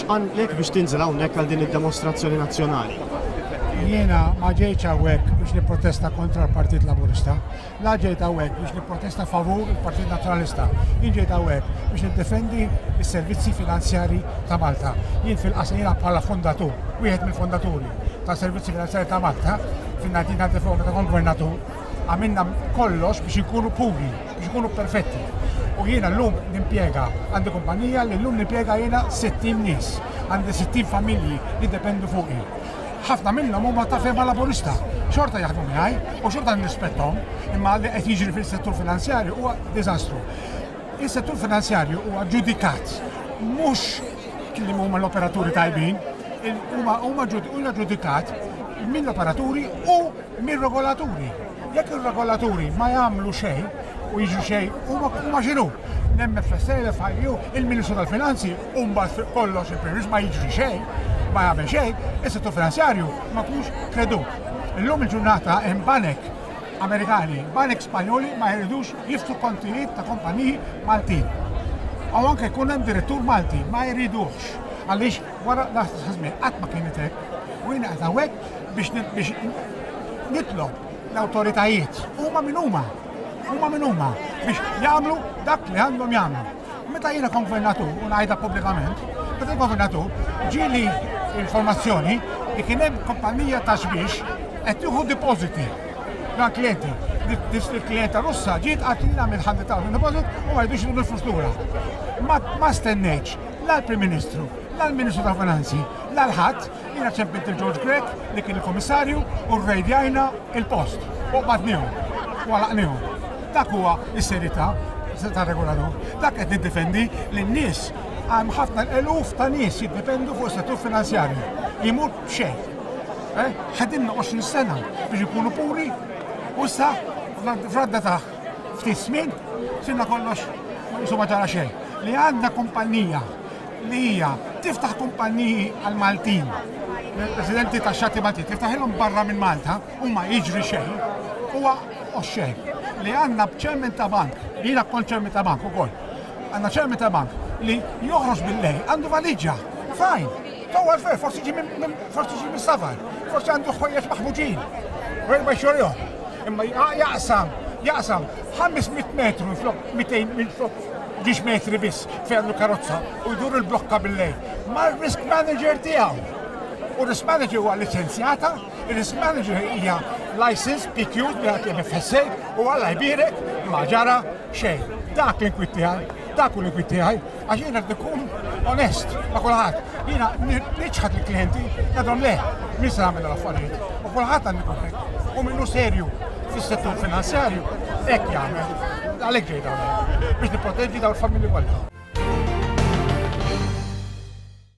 X'qanqlek biex tinżel hawnhekk għal din id-demostrazzjoni nazzjonali? Jiena ma ġejtx hawnhekk biex nipprotesta kontra l-Partit Laburista, la ġejt hawnhekk biex nipprotesta favur il-Partit Nazzjonalista. Jien ġejt hawnhekk biex niddefendi s-servizzi finanzjarji ta' Malta. Jien fil-qasam jiena bħala fondatur, wieħed mill-fondaturi ta' servizzi finanzjarji ta' Malta fin-1994 meta kont gvernatur, għamilna kollox biex inkunu puri, biex ikunu perfetti. U jiena llum nimpjega, għandi kumpanija li llum nimpjega jiena 60 nies, għandi 60 familji li dependu fuqi. Ħafna minnhom huma ta' fehma laburista, xorta jaħdmu miegħi u xorta nirrispetthom, imma li qed jiġri fis-settur finanzjarju huwa diżastru. Is-settur finanzjarju huwa ġudikat mhux li huma l-operaturi tajbin, huma huma ġudikat mill-operaturi u mir-regolaturi. Jekk ir-regolaturi ma jagħmlu xejn u jiġri xejn huma huma x'inhu? L-MFSA, l-FIU, il-Ministru tal-Finanzi u mbagħad fuq kollox il-Prim Ministru ma jiġri xejn, ma jagħmel xejn, is-settur finanzjarju ma jkunx kredut. Illum il-ġurnata hemm banek Amerikani, banek Spanjoli ma jridux jiftħu kontijiet ta' kumpaniji Maltin. U anke jkun hemm direttur Malti ma jriduhx għaliex wara żmien qatt ma kienet hekk. U jiena qed hawnhekk biex biex nitlob l-awtoritajiet huma min huma huma min huma biex jagħmlu dak li għandhom jagħmlu. Meta jiena kont gvernatur u ngħidha pubblikament, meta kont gvernatur ġieli informazzjoni li kien hemm kumpanija ta' xbiex qed tieħu depositi dan klienti. Dis il-klienta Russa ġiet qatt li nagħmel 100,000 deposit u ma jridux il-flus lura. Ma stennejtx la l-Prim Ministru, la l-Ministru tal-Finanzi, la l-ħadd Jiena ċempilt il George Grech li kien il-Kummissarju u rrejdjajna il-post u qbadnihom u għalaqnihom. Dak huwa s-serjetà tar-regolatur. Dak qed niddefendi li n-nies hemm ħafna eluf ta' nies jiddependu fuq is-settur finanzjarju. Jmur b'xejn. Eh? Ħadimna 20 sena biex ikunu puri u issa fradda ta' ftit żmien sirna kollox ma ġara xejn. Li għandna kumpanija li hija tiftaħ kumpanniji għal Maltin, residenti taxxati Maltin, tiftaħilhom barra minn Malta u ma jiġri xejn, huwa oxxejn. Li għandna chairman ta' bank, li jiena kont chairman ta' bank ukoll, għandna chairman ta' bank li joħroġ bil-lejl, għandu valiġġa, fine, towal fer, forsi ġi minn forsi ġi minn safar, forsi għandu ħwejjeġ maħmuġin, u ma jxorihom. Imma jaqsam, jaqsam 500 metru flok 200 minn flok ġiex metri biss fejn għandu karozza u jdur il-blokka bil-lejl mar-risk manager tiegħu. U risk manager huwa liċenzjata, il-risk manager hija license PQ mingħand l-MFSA u Alla jbierek ma ġara xejn. Dak l-inkwiet tiegħi, dak hu l-inkwiet tiegħi, għax jiena qed ikun onest ma' kulħadd. Jiena niċħad il-klijenti, ngħidhom le, min se nagħmel l-affarijiet. U kulħadd għandu jkun hekk. U minnu serju fis-settur finanzjarju hekk jagħmel. Għalhekk ġejt hawnhekk biex nipproteġġi dawn il-familji kollha.